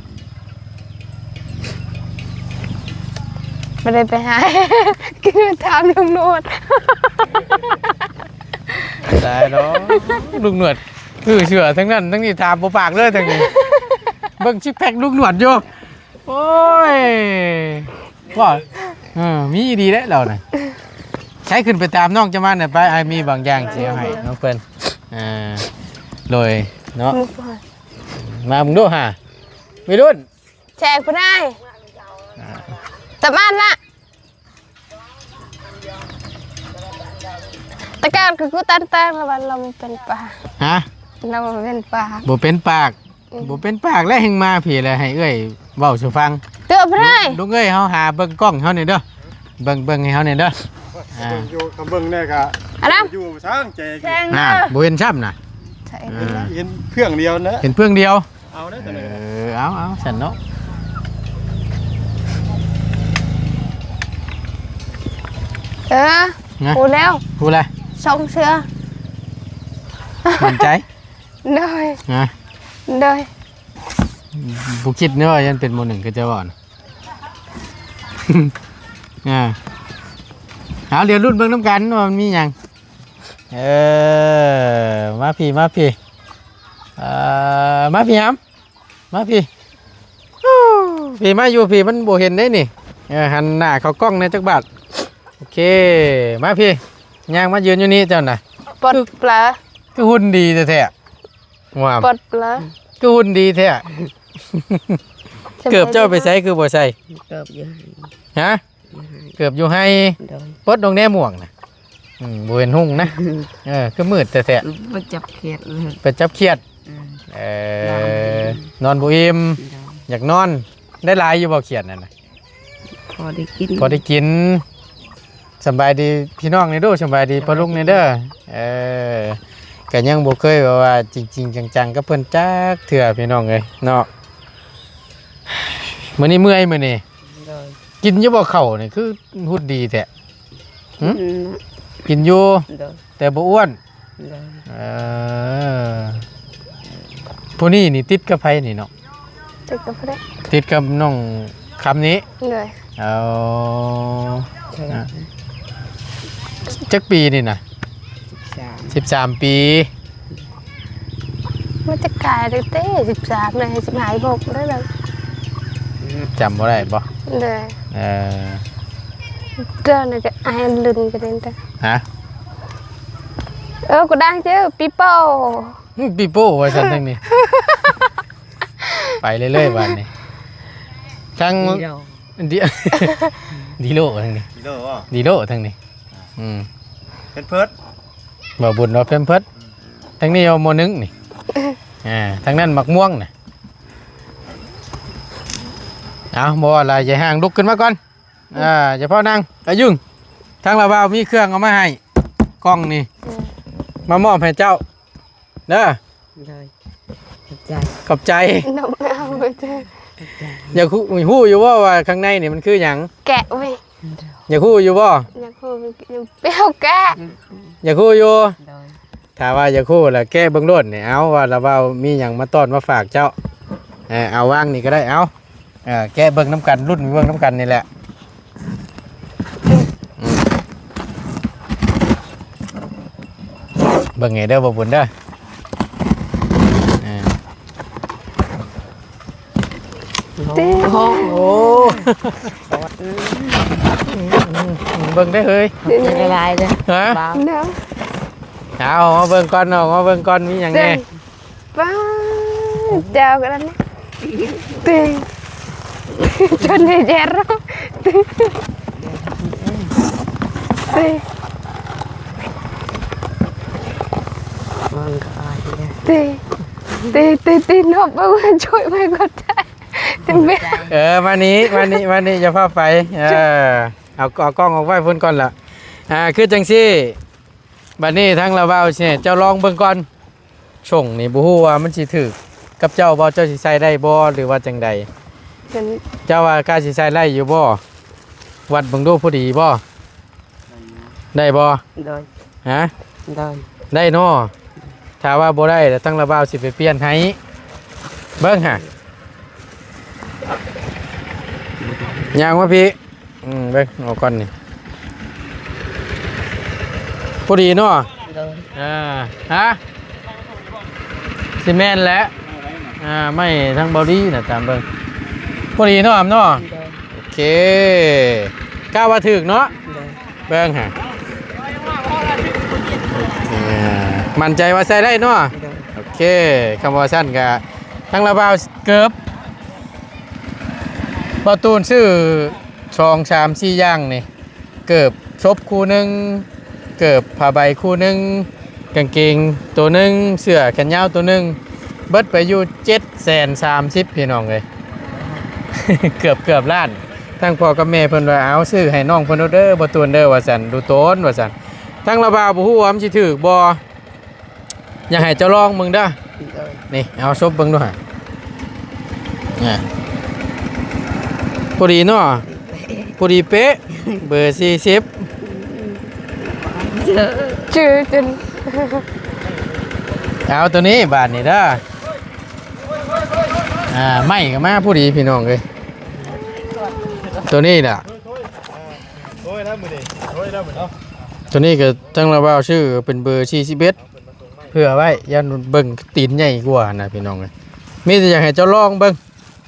ບໍ່ໄດ້ໄປຫາ ກິນ ຖາມລຸງໜວດ ຕາຍແລ້ວ ລຸງໜວດ ຄືເຊື່ອທັງນັ້ນທັງນີ້ ຖາມບໍ່ປາກເລີຍທັງນີ້ ເບິ່ງຊິກແພັກລຸງໜວດຢູ່ ໂອ້ຍ ວ່າ ເອີ ມີດີເດ້ລາວນະ ໃຊ້ຂຶ້ນໄປຕາມນ້ອງຈະມານະ ໄປ ອ້າຍມີບາງຢ່າງຊິເອົາໃຫ້ນ້ອງເພິ່ນ ອ່າ ໂດຍເນາະ ມາເບິ່ງດູຫາ ໄວລຸ້ນ ແຊງຜູ້ໃດ ອ່າ ຕາມອັນລະ ແຕ່ກ່ອນຄືກູຕັນແຕ່ລະວ່າລາວບໍ່ເປັນປາກ ຮະ ລາວບໍ່ເປັນປາກ ບໍ່ເປັນປາກ ອືມ ບໍ່ເປັນປາກແລ້ວ ແຮ່ງມາພີ້ແລ້ວ ໃຫ້ເອື້ອຍເວົ້າສູ່ຟັງ ເຕືອນບໍ່ໄດ້ ລຸງເອີຍ ເຮົາຫາເບິ່ງກ້ອງເຮົາແດ່ເດີ ເບິ່ງ ເບິ່ງໃຫ້ເຮົາແດ່ເດີ ອ່າ ເບິ່ງຢູ່ ຄັນເບິ່ງແດ່ກະ ອັນນັ້ນ ຢູ່ຊ່າງແຈງ ແຊງເດີ ອ່າ ບໍ່ເຫັນຊ້ຳນະ ໃຊ່ ອ່າ ເຫັນເຟືອງດຽວນະ ເຫັນເຟືອງດຽວ ເອົາເດີ ເອີ ເອົາ ເອົາ ຊັ້ນເນາະ ເອີ ນະ ຮູ້ແລ້ວ ຮູ້ແລ້ວ ສົ່ງເສືອ ໝັ້ນໃຈ ໂດຍ ນະ ໂດຍ ບໍ່ຄິດເນາະວ່າຍັງເປັນ ມໍໜຶ່ງ ຄືເຈົ້າເວົ້ານະ ອ່າ ເອົາ ດຽວລຸ້ນເບິ່ງນຳກັນວ່າມັນມີຫຍັງ ເອີ ມາພີ້ ມາພີ້ ເອີ ມາພີ້ຫຳ ມາພີ້ ພີ້ ມາຢູ່ພີ້ ມັນບໍ່ເຫັນເດ້ນີ້ ເອີ ຫັນໜ້າເຂົ້າກ້ອງແດ່ຈັກບາດ ໂອເຄ ມາພີ້ ຍ່າງມາຢືນຢູ່ນີ້ເຈົ້ານະ ປອດ ຄື ປະ ຄືຫຸ່ນດີແທ້ໆ ວ້າວ ປອດປະ ຄືຫຸ່ນດີແທ້ ເກີບເຈົ້າໄປໃສ ຄືບໍ່ໃສ່ ເກີບຢູ່ ຮະ ເກີບຢູ່ໃຫ້ ໂດຍ ປົດລົງແດ່ໝວກນະ ອືມ ບໍ່ເຫັນຮຸ່ງນະ ເອີ ຄືມືດແທ້ໆ ໄປຈັບຂຽດເລີຍ ໄປຈັບຂຽດ ອືມ ເອີ ນອນບໍ່ອີ່ມ ໂດຍ ຢາກນອນ ໄດ້ຫຼາຍຢູ່ບໍ່ຂຽດນັ້ນນະ? ພໍໄດ້ກິນ ພໍໄດ້ກິນ ສຳບາຍດີພີ່ນ້ອງແດ່ດູ ສຳບາຍດີພໍ່ລຸງແດ່ເດີ ເອີ ກໍຍັງບໍ່ເຄີຍແບບວ່າຈິງໆຈັງໆກັບເພິ່ນຈັກເທື່ອພີ່ນ້ອງເອີຍເນາະ ມື້ນີ້ເມື່ອຍ ມື້ນີ້ ໂດຍ ກິນຢູ່ບໍ່ເຂົ້ານີ້ ຄືຫຸ່ນດີແທ້? ຫຶ? ກິນນະ ກິນຢູ່ ໂດຍ ແຕ່ບໍ່ອ້ວນ ໂດຍ ເອີ ຜູ້ນີ້ນີ້ຕິດກັບໃຜນີ້ເນາະ? ຕິດກັບຜູ້ໃດ? ຕິດກັບນ້ອງຄຳນີ້ ໂດຍ ເອົາ ເທົ່າໃດ? ອ່າ ຈັກປີນີ້ນະ? ສິບສາມ ສິບສາມປີ ມັນຈະກາຍໄດ້ເຕະ ສິບສາມ ເລີຍ ສິບຫ້າ ສິບຫົກ ໄດ້ແລ້ວ ຈຳບໍ່ໄດ້ບໍ່? ໂດຍ ເອີ ເຈົ້ານີ້ກໍອາຍລຸ້ນກັນເດ້ ຮະ? ເອີ ກູດັງເຈີປີໂປ້ ອືມ ປີໂປ້ວ່າຊັ້ນທາງນີ້ ໄປເລື້ອຍໆບາດນີ້ ທາງ ດີໂລ ດີ ດີໂລທາງນີ້ ດີໂລບໍ່? ດີໂລທາງນີ້ ອືມ ເພິ່ນເພີດ ບໍ່ບຸນວ່າແພມເພີດ ທາງນີ້ເອົາໝໍ້ໜຶ້ງນີ້ ອ່າ ທາງນັ້ນໝາກມ່ວງນະ. ເອົາ ບໍ່ວ່າຫຼາຍ ຢ່າຫ່າງ ລຸກຂຶ້ນມາກ່ອນ. ອ່າ ຢ່າຟ້າວນັ່ງ ອາຍຸງ ທາງລາວບ່າວມີເຄື່ອງເອົາມາໃຫ້ ກ່ອງນີ້ ເອີ ມາມອບໃຫ້ເຈົ້າເດີ. ໂດຍ ຂອບໃຈ ຂອບໃຈ. ນຳເອົາ ຂອບໃຈ. ຢາກຮູ້ ຮູ້ຢູ່ບໍ່ວ່າຂ້າງໃນນີ້ມັນຄືຫຍັງ? ແກະເວີຍ. ຢາກຮູ້ຢູ່ບໍ່? ຢາກຮູ້ ໄປເອົາແກະ. ຢາກຮູ້ຢູ່? ໂດຍ. ຖ້າວ່າຢາກຮູ້ລະແກະເບິ່ງໂລດນີ້ ເອົາ ວ່າລາວບ່າວມີຫຍັງມາຕ້ອນມາຝາກເຈົ້າ. ເອີ ເອົາວາງນີ້ກໍໄດ້ ເອົາ ເອີ ແກະເບິ່ງນຳກັນ ລຸ້ນເບິ່ງນຳກັນນີ້ແຫຼະ. ອືມ ເບິ່ງໃຫ້ເດີ ບໍ່ບຸນເດີ. ເອີ ເດ້ ໂອ້ ເບິ່ງໄດ້ເຮີຍ ຂອບໃຈຫຼາຍໆເດີ. ຮະ? ເນາະ ເອົາ ເອົາມາເບິ່ງກ່ອນ ເອົາມາເບິ່ງກ່ອນ ມີຫຍັງແດ່? ປ້າ ເຈົ້າກໍນັ້ນຕິ ຈົນໃຫ້ແຈກ ຕິ ຕິ ຕິ ຕິ ຕິ ເນາະ ເບິ່ງ ຊ່ວຍໄວ້ກ່ອນ. ເອີ ມານີ້ ມານີ້ ມານີ້ ຢ່າພາໄປ. ເອີ ເອົາ ເອົາກ້ອງອອກໄວ້ພຸ້ນກ່ອນລະ. ອ່າ ຄືຈັ່ງຊີ້ ບັດນີ້ທາງລາວບ່າວຊິໃຫ້ເຈົ້າລອງເບິ່ງກ່ອນ. ສົ້ງນີ້ບໍ່ຮູ້ວ່າມັນຊິຖືກກັບເຈົ້າບໍ່? ເຈົ້າຊິໃສ່ໄດ້ບໍ່ ຫຼືວ່າຈັ່ງໃດ? ເຈົ້າວ່າກະຊິໃສ່ໄດ້ຢູ່ບໍ່? ວັດເບິ່ງດູ ພໍດີບໍ່? ໄດ້ບໍ່? ໂດຍ. ຮະ? ໂດຍ. ໄດ້ເນາະ. ຖ້າວ່າບໍ່ໄດ້ ແລ້ວທາງລາວບ່າວຊິໄປປ່ຽນໃຫ້. ເບິ່ງຫາ ຍ່າງມາພີ້. ອືມ ເບິ່ງເອົາກ່ອນນີ້ ພໍດີເນາະ. ໂດຍ. ອ່າ ຮະ ຊິແມ່ນແຫຼະ. ອ່າ ໄມ້ທາງເບົາດີນະ ຕາມເບິ່ງ ພໍດີເນາະ ອຳເນາະ. ໂດຍ. ໂອເຄ ກະວ່າຖືກເນາະ. ໂດຍ. ເບິ່ງຫາ ອ່າ ໝັ້ນໃຈວ່າໃສ່ໄດ້ເນາະ. ໂດຍ. ໂອເຄ ຄຳວ່າຊັ້ນກະ ທາງລາວບ່າວເກີບ ບ່າວຕູນຊື້ສອງ ສາມ ສີ່ຢ່າງນີ້ ເກີບສົບຄູ່ໜຶ່ງ ເກີບຜ້າໃບຄູ່ໜຶ່ງ ກາງເກງໂຕໜຶ່ງ ເສື້ອແຂນຍາວໂຕໜຶ່ງ ເບິດໄປຢູ່ເຈັດແສນສາມສິບ ພີ່ນ້ອງເອີຍ ເກືອບ ເກືອບລ້ານ. ທາງພໍ່ກັບແມ່ເພິ່ນວ່າ ເອົາ ຊື້ໃຫ້ນ້ອງເພິ່ນໂລດເດີ ບ່າວຕູນເດີ ວ່າຊັ້ນ ດູໂຕນ ວ່າຊັ້ນ. ທາງລາວບ່າວບໍ່ຮູ້ວ່າມັນຊິຖືກບໍ່? ຢາກໃຫ້ເຈົ້າລອງເບິ່ງເດີ. ໂດຍ. ນີ້ ເອົາສົບເບິ່ງດູຫາ ນີ້ ພໍດີເນາະ ພໍດີເປະ ເບີສີ່ສິບ. ຈື່ຈົນ ເອົາໂຕນີ້ບາດນີ້ເດີ. ອ່າ ໄມ້ກໍມາພໍດີ ພີ່ນ້ອງເອີຍ ໂຕນີ້ລະ. ໂອ້ຍ ນະມື້ນີ້ ໂອ້ຍ ນະມື້ນີ້ ໂຕນີ້ກໍທາງລາວບ່າວຊື້ເປັນເບີສີ່ສິບເອັດ ເພື່ອໄວ້ ຢ້ານເບິ່ງຕີນໃຫຍ່ກວ່ານະ ພີ່ນ້ອງເອີຍ. ມີແຕ່ຢາກໃຫ້ເຈົ້າລອງເບິ່ງ.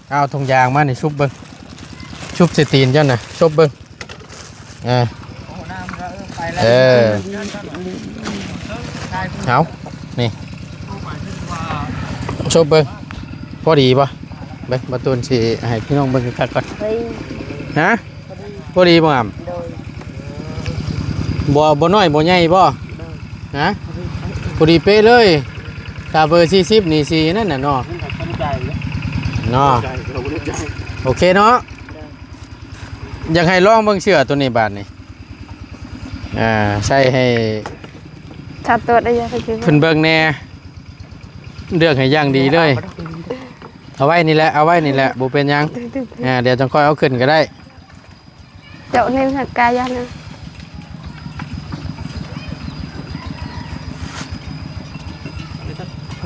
ເອົາຖົງຢາງມານີ້ຊຸບເບິ່ງ ຊຸບໃສ່ຕີນເຈົ້ານະ ສົບເບິ່ງ. ເອີ ເອີ ເອົາ ນີ້ ສົບເບິ່ງ ພໍດີບໍ່? ເບິ່ງ ບ່າວຕູນຊິໃຫ້ພີ່ນ້ອງເບິ່ງຄັກໆກ່ອນ. ຮະ? ພໍດີບໍ່ອຳ? ໂດຍ. ບໍ່ ບໍ່ນ້ອຍບໍ່ໃຫຍ່ບໍ່? ໂດຍ. ຮະ? ພໍດີເປະເລີຍ. ຖ້າເບີສີ່ສິບນີ້ຊິນັ້ນນະເນາະ. ມັນກໍສົນໃຈເນາະ. ເນາະ. ສົນໃຈ ກໍບໍ່ໄດ້ໃຈ. ໂອເຄເນາະ. ໂດຍ. ຢາກໃຫ້ລອງເບິ່ງເສື້ອໂຕນີ້ບາດນີ້ ອ່າ ໃສ່ໃຫ້ ຊາດຕົວໄດ້ ເພິ່ນເບິ່ງແດ່ ເລືອກໃຫ້ຢ່າງດີເລີຍ. ເອົາໄວ້ນີ້ແຫຼະ ເອົາໄວ້ນີ້ແຫຼະ ບໍ່ເປັນຫຍັງ. ອ່າ ດຽວຈັ່ງຄ່ອຍເອົາຂຶ້ນກໍໄດ້. ເຈົ້ານີ້ນະກາຍານະ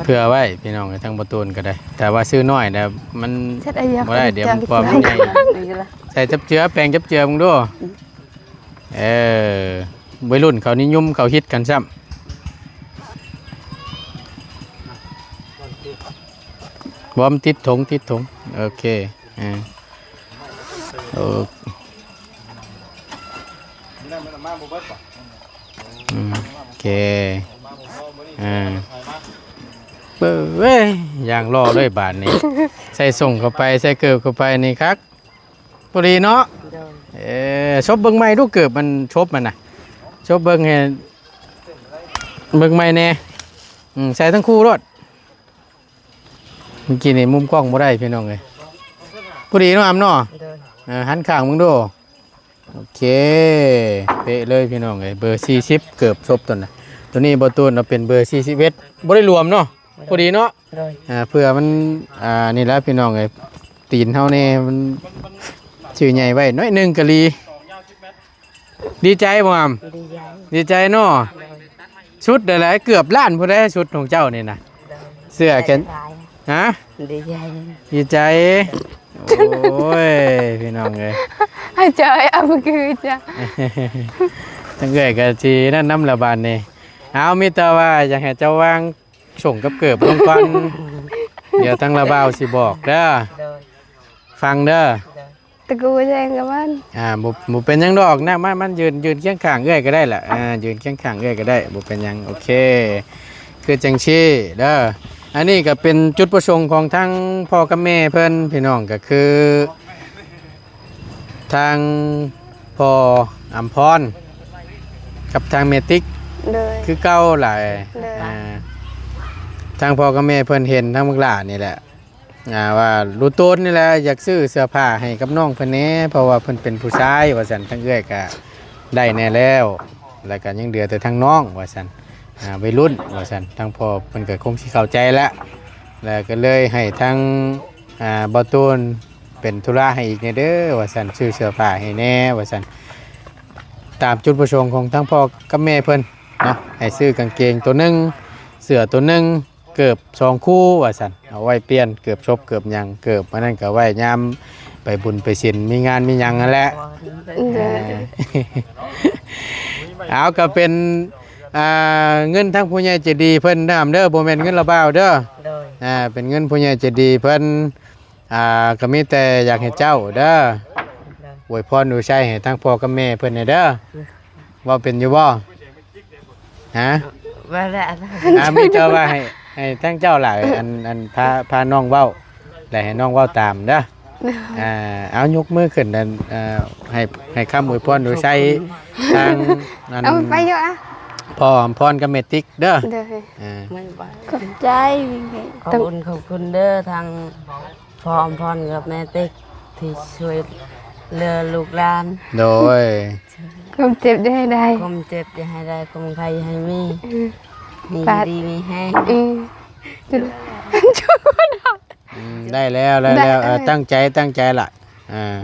ເພື່ອໄວ້ພີ່ນ້ອງ ທາງປະຕູນກໍໄດ້ ແຕ່ວ່າຊື້ນ້ອຍແລ້ວມັນບໍ່ໄດ້ ດຽວມັນຄວາມໃຫຍ່. ໃສ່ຈັບເຈືອ ແປງຈັບເຈືອເບິ່ງດູ. ເອີ ໄວລຸ້ນເຂົານິຍົມ ເຂົາຮິດກັນຊ້ຳ. ບໍ່ ມັນຕິດຖົງ ຕິດຖົງ. ໂອເຄ ອ່າ ໂອ ອືມ ໂອເຄ ອ່າ ເບິ່ງເວີຍ ຢ່າງຫຼໍ່ເລີຍບາດນີ້. ໃສ່ສົ້ງເຂົ້າໄປ ໃສ່ເກີບເຂົ້າໄປນີ້ຄັກ. ພໍດີເນາະ. ໂດຍ. ເອີ ສົບເບິ່ງໃໝ່ດູ ເກີບມັນສົບມັນນະ ສົບເບິ່ງໃຫ້. ເບິ່ງໃໝ່ແດ່. ອືມ ໃສ່ທັງຄູ່ໂລດ. ເມື່ອກີ້ນີ້ມຸມກ້ອງບໍ່ໄດ້ພີ່ນ້ອງເອີຍ. ພໍດີເນາະ ອຳເນາະ. ໂດຍ. ເອີ ຫັນຂ້າງເບິ່ງດູ. ໂອເຄ ເປະເລີຍພີ່ນ້ອງເອີຍ. ເບີສີ່ສິບ ເກີບສົບຕົວນະ ຕົວນີ້ບໍ່ຕູນເອົາເປັນເບີສີ່ສິບເອັດ ບໍ່ໄດ້ລວມເນາະ. ໂດຍ. ພໍດີເນາະ. ໂດຍ. ອ່າ ເພື່ອມັນ ອ່າ ນີ້ແຫຼະພີ່ນ້ອງເອີຍ ຕີນເຮົານີ້ມັນຊື່ໃຫຍ່ໄວ້ໜ້ອຍໜຶ່ງກະລີ. ດີໃຈບໍ່ອຳ? ດີໃຈ. ດີໃຈເນາະ. ໂດຍ. ຊຸດໃດໆ ເກືອບລ້ານພຸ້ນເດ້ ຊຸດຂອງເຈົ້ານີ້ນະ. ໂດຍ. ເສື້ອແຂນ ໃຈຫຼາຍ. ຮະ? ດີໃຈ. ດີໃຈ. ໂອ້ຍ ພີ່ນ້ອງເອີຍ ໃຫ້ເຈົ້າໃຫ້ອຳຄືຈ້ະ. ທາງເອື້ອຍກໍຊິນັ້ນນຳລະບາດນີ້. ເອົາ ມີແຕ່ວ່າຢາກໃຫ້ເຈົ້າວາງ ສົ່ງກັບເກີບລົງກ່ອນ ດຽວທາງລາວບ່າວຊິບອກເດີ. ໂດຍ. ຟັງເດີ. ໂດຍ. ຕະກູແຊງກັບມັນ. ອ່າ ບໍ່ ບໍ່ເປັນຫຍັງດອກນະ. ມາ ມາຢືນ ຢືນຄຽງຂ້າງເອື້ອຍກໍໄດ້ລະ. ອ່າ ຢືນຄຽງຂ້າງເອື້ອຍກໍໄດ້ ບໍ່ເປັນຫຍັງ. ໂອເຄ ຄືຈັ່ງຊີ້ເດີ. ອັນນີ້ກໍເປັນຈຸດປະສົງຂອງທາງພໍ່ກັບແມ່ເພິ່ນ ພີ່ນ້ອງ ກໍຄື ທາງພໍ່ອຳພອນກັບທາງແມ່ຕິກ ໂດຍ ຄືເກົ່າຫຼາຍ. ໂດຍ. ອ່າ ທາງພໍ່ກັບແມ່ເພິ່ນເຫັນທາງບັກຫຼ້ານີ້ແຫຼະ ອ່າ ວ່າລູກໂຕນນີ້ແຫຼະ ຢາກຊື້ເສື້ອຜ້າໃຫ້ກັບນ້ອງເພິ່ນແດ່ ເພາະວ່າເພິ່ນເປັນຜູ້ຊາຍວ່າຊັ້ນ. ທາງເອື້ອຍກະໄດ້ແດ່ແລ້ວ ແລ້ວກະຍັງເຫຼືອແຕ່ທາງນ້ອງວ່າຊັ້ນ. ອ່າ ໄວລຸ້ນວ່າຊັ້ນ. ທາງພໍ່ເພິ່ນກໍຄົງຊິເຂົ້າໃຈແຫຼະ ແລ້ວກໍເລີຍໃຫ້ທາງ ອ່າ ບ່າວຕູນເປັນທຸລະໃຫ້ອີກແດ່ເດີວ່າຊັ້ນ ຊື້ເສື້ອຜ້າໃຫ້ແດ່ວ່າຊັ້ນ. ຕາມຈຸດປະສົງຂອງທາງພໍ່ກັບແມ່ເພິ່ນເນາະ ໃຫ້ຊື້ກາງເກງໂຕໜຶ່ງ ເສື້ອໂຕໜຶ່ງ ເກີບສອງຄູ່ວ່າຊັ້ນ ເອົາໄວ້ປ່ຽນເກີບສົບເກີບຫຍັງ ເກີບອັນນັ້ນກໍໄວ້ຍາມໄປບຸນໄປສິນ ມີງານມີຫຍັງຫັ້ນແຫຼະ. ໂດຍ. ເອີ ເອົາ ກໍເປັນ ອ່າ ເງິນທາງຜູ້ໃຫຍ່ໃຈດີເພິ່ນນຳເດີ ບໍ່ແມ່ນເງິນລາວບ່າວເດີ. ໂດຍ. ອ່າ ເປັນເງິນຜູ້ໃຫຍ່ໃຈດີເພິ່ນ. ອ່າ ກໍມີແຕ່ຢາກໃຫ້ເຈົ້າເດີ ໂດຍ ອວຍພອນອວຍໄຊໃຫ້ທາງພໍ່ກັບແມ່ເພິ່ນແດ່ເດີ. ໂດຍ. ເວົ້າເປັນຢູ່ບໍ່? ຮະ? ບໍ່ໄດ້. ອ່າ ມີແຕ່ວ່າໃຫ້ ໃຫ້ທາງເຈົ້າຫຼາຍ ອັນ ອັນ ພາ ພານ້ອງເວົ້າ ແລະ ໃຫ້ນ້ອງເວົ້າຕາມເດີ. ໂດຍ. ອ່າ ເອົາ ຍົກມືຂຶ້ນ ອັນ ເອີ ໃຫ້ ໃຫ້ຄຳອວຍພອນອວຍໄຊ ຂອບຄຸນ ທາງ ອັນ ເອົາໄປຢູ່ອະ ພໍ່ອຳພອນກັບແມ່ຕິກເດີ. ໂດຍ. ອ່າ ຂອບໃຈ ຂອບຄຸນ ຂອບຄຸນເດີ ທາງພໍ່ອຳພອນກັບແມ່ຕິກ ທີ່ຊ່ວຍເຫຼືອລູກຫຼານ. ໂດຍ. ຄວາມເຈັບຢ່າໃຫ້ໄດ້ ຄວາມເຈັບຢ່າໃຫ້ໄດ້ ຄວາມໄຂ້ຢ່າໃຫ້ມີ. ອືມ ໃຫ້ຢູ່ດີມີແຮງ. ອືມ ອືມ ໄດ້ແລ້ວ ໄດ້ແລ້ວ. ເອີ ເອີ ຕັ້ງໃຈ ຕັ້ງໃຈລະ. ອ່າ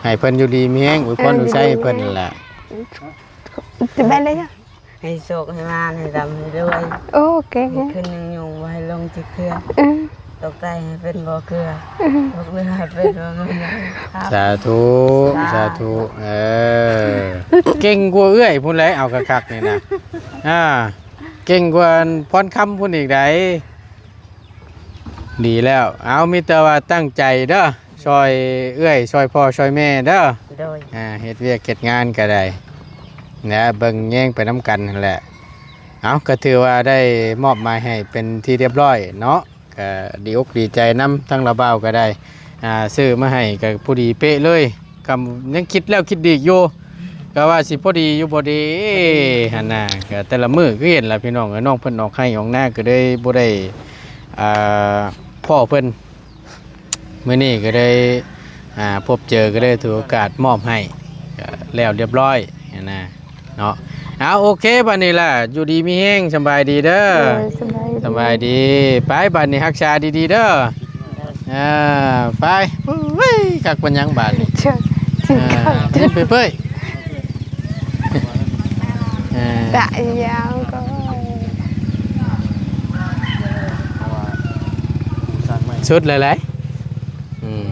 ໃຫ້ເພິ່ນຢູ່ດີມີແຮງ ອວຍພອນ ເອີ ອວຍໄຊໃຫ້ເພິ່ນນັ້ນແຫຼະ. ຈະໄປເລີຍ ໃຫ້ໂຊກໃຫ້ມານ ໃຫ້ລ່ຳໃຫ້ລວຍ. ໂອ້ ເກັ່ງ ໃຫ້ຂຶ້ນຍົງໆ ບໍ່ໃຫ້ລົງຈັກເທື່ອ. ອືມ ຕົກໃຕ້ໃຫ້ເປັນບໍ່ເຄືອ. ອືມ ຕົກເຫຼືອໃຫ້ເປັນບໍ່ເມືອ. ສາທຸ ສາທຸ ສາທຸ. ເອີ ເກັ່ງກວ່າເອື້ອຍພຸ້ນແຫຼະ ເອົາຄັກໆນີ້ນະ. ອ່າ ເກັ່ງກວ່າພອນຄຳພຸ້ນອີກໃດ. ດີແລ້ວ. ເອົາ ມີແຕ່ວ່າຕັ້ງໃຈເດີ ຊ່ອຍເອື້ອຍ ຊ່ອຍພໍ່ ຊ່ອຍແມ່ເດີ. ໂດຍ. ອ່າ ເຮັດວຽກເຮັດງານກໍໄດ້ ແລະ ເບິ່ງແຍງໄປນຳກັນຫັ້ນແຫຼະ. ເອົາ ກໍຖືວ່າໄດ້ມອບໝາຍໃຫ້ເປັນທີ່ຮຽບຮ້ອຍເນາະ ກໍດີອົກດີໃຈນຳ ທັງລາວບ່າວກໍໄດ້ ອ່າ ຊື້ມາໃຫ້ກໍພໍດີເປະເລີຍ. ກໍຍັງຄິດແລ້ວຄິດອີກຢູ່ ກໍວ່າຊິພໍດີຢູ່ບໍ່ເດຫັ້ນນະ. ກໍແຕ່ລະມື້ຄືເຫັນລະພີ່ນ້ອງເອີຍ ນ້ອງເພິ່ນອອກໄຮ່ອອກນາ ກໍເລີຍບໍ່ໄດ້ ອ່າ ພໍ້ເພິ່ນ. ມື້ນີ້ກໍໄດ້ ອ່າ ພົບເຈີ ກໍໄດ້ຖືໂອກາດມອບໃຫ້ ກໍແລ້ວຮຽບຮ້ອຍຫັ້ນນະເນາະ. ເອົາ ໂອເຄ ບັດນີ້ລະ ຢູ່ດີມີແຮງ ສະບາຍດີເດີ. ໂດຍ ສະບາຍດີ ສະບາຍດີ. ໄປ ບັດນີ້ຮັກສາດີໆເດີ. ອ່າ ໄປ. ໂອ້ຍ ຄັກປານຫຍັງບາດນີ້. ເຊີນ ອ່າ ຍິ້ມເປີຍໆ. ເອີ ຕະຍາວກໍສຸດຫຼາຍໆ. ອືມ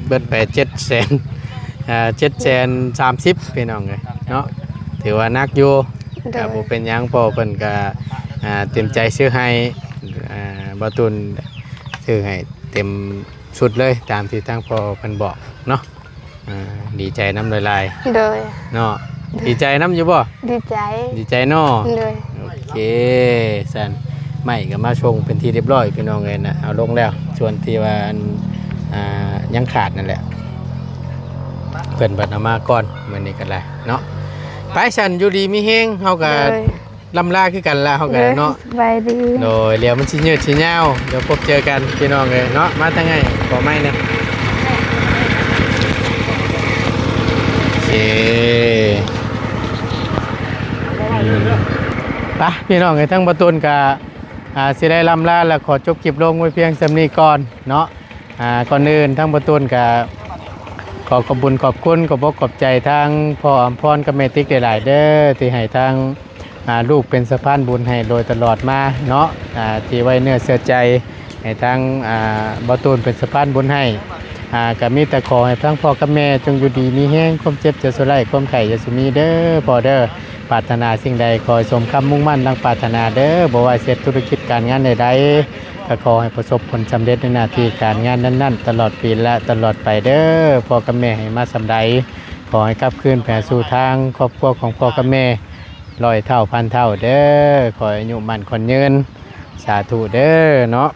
ເບິດໄປເຈັດແສນ ອ່າ ເຈັດແສນສາມສິບ ພີ່ນ້ອງເອີຍເນາະ ຖືວ່າໜັກຢູ່. ໂດຍ. ກໍບໍ່ເປັນຫຍັງ ພໍ່ເພິ່ນກໍ ອ່າ ເຕັມໃຈຊື້ໃຫ້ ອ່າ ບ່າວຕູນຊື້ໃຫ້ເຕັມຊຸດເລີຍ ຕາມທີ່ທາງພໍ່ເພິ່ນບອກເນາະ. ອ່າ ດີໃຈນຳຫຼາຍໆ. ໂດຍ. ເນາະ ດີໃຈນຳຢູ່ບໍ່? ດີໃຈ. ດີໃຈເນາະ. ໂດຍ. ໂອເຄ ຊັ້ນ ໄມ້ກໍມາສົ່ງເປັນທີ່ຮຽບຮ້ອຍ ພີ່ນ້ອງເອີຍນະ ເອົາລົງແລ້ວ. ສ່ວນທີ່ວ່າ ອັນ ອ່າ ຍັງຂາດນັ້ນແຫຼະ ເພິ່ນເພິ່ນເອົາມາກ່ອນ ມື້ນີ້ກໍໄດ້ເນາະ. ໄປຊັ້ນ ຢູ່ດີມີແຮງ ເຮົາກໍ ໂດຍ. ລ່ຳລາຄືກັນລະ ເຮົາກໍເນາະ. ໂດຍ ສະບາຍດີ. ໂດຍ ດຽວມັນຊິຍືດຊິຍາວ ດຽວພົບເຈີກັນພີ່ນ້ອງເອີຍເນາະ. ມາທາງໃຫ້ຂໍໄມ້ແດ່. ໂອເຄ ອືມ ໄປພີ່ນ້ອງເອີຍ ທາງບ່າວຕູນກໍ ອ່າ ຊິໄດ້ລ່ຳລາ ແລະ ຂໍຈົບຄລິບລົງໄວ້ພຽງສ່ຳນີ້ກ່ອນເນາະ. ອ່າ ກ່ອນອື່ນທາງບ່າວຕູນກໍຂໍຂອບບຸນຂອບຄຸນ ຂອບອົກຂອບໃຈທາງພໍ່ອຳພອນກັບແມ່ຕິກຫຼາຍໆເດີ ທີ່ໃຫ້ທາງ ອ່າ ລູກເປັນສະພານບຸນໃຫ້ໂດຍຕະຫຼອດມາເນາະ. ອ່າ ທີ່ໄວ້ເນື້ອເຊື່ອໃຈໃຫ້ທາງ ອ່າ ບ່າວຕູນເປັນສະພານບຸນໃຫ້. ອ່າ ກໍມີແຕ່ຂໍໃຫ້ທາງພໍ່ກັບແມ່ຈົ່ງຢູ່ດີມີແຮງ ຄວາມເຈັບຢ່າສູ່ໄລ່ ຄວາມໄຂ້ຢ່າສູ່ມີເດີພໍ່ເດີ. ປາດຖະໜາສິ່ງໃດຂໍໃຫ້ສົມຄຳມຸ່ງໝັ້ນດັ່ງປາດຖະໜາເດີ. ບໍ່ວ່າເຮັດທຸລະກິດການງານໃດໆ ກໍຂໍໃຫ້ປະສົບຜົນສຳເລັດໃນໜ້າທີ່ການງານນັ້ນໆ ຕະຫຼອດປີ ແລະ ຕະຫຼອດໄປເດີ. ພໍ່ກັບແມ່ໃຫ້ມາສ່ຳໃດ ຂໍໃຫ້ກັບຄືນໄປຫາສູ່ທາງຄອບຄົວຂອງພໍ່ກັບແມ່ຮ້ອຍເທົ່າພັນເທົ່າເດີ. ຂໍໃຫ້ອາຍຸໝັ້ນຂວັນຍືນ ສາທຸເດີເນາະ.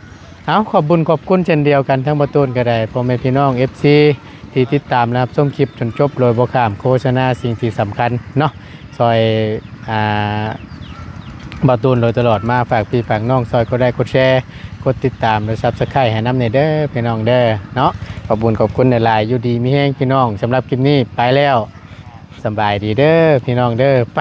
ເອົາ ຂອບບຸນຂອບຄຸນເຊັ່ນດຽວກັນ ທາງບ່າວຕູນກໍໄດ້ ພໍ່ແມ່ພີ່ນ້ອງ ເອັຟຊີ ທີ່ຕິດຕາມ ແລະ ຮັບຊົມຄລິບຈົນຈົບໂດຍບໍ່ຂ້າມໂຄສະນາ. ສິ່ງທີ່ສຳຄັນເນາະ ຊ່ອຍ ອ່າ ບ່າວຕູນໂດຍຕະຫຼອດມາ ຝາກພີ່ຝາກນ້ອງຊ່ອຍກົດໄລ້ກົດແຊ ກົດຕິດຕາມ ແລະ ຊັບສະໄຄຣບ໌ໃຫ້ນຳແດ່ເດີພີ່ນ້ອງເດີເນາະ. ຂອບບຸນຂອບຄຸນຫຼາຍໆ ຢູ່ດີມີແຮງພີ່ນ້ອງ. ສຳລັບຄລິບນີ້ໄປແລ້ວ ສະບາຍດີເດີພີ່ນ້ອງເດີ. ໄປ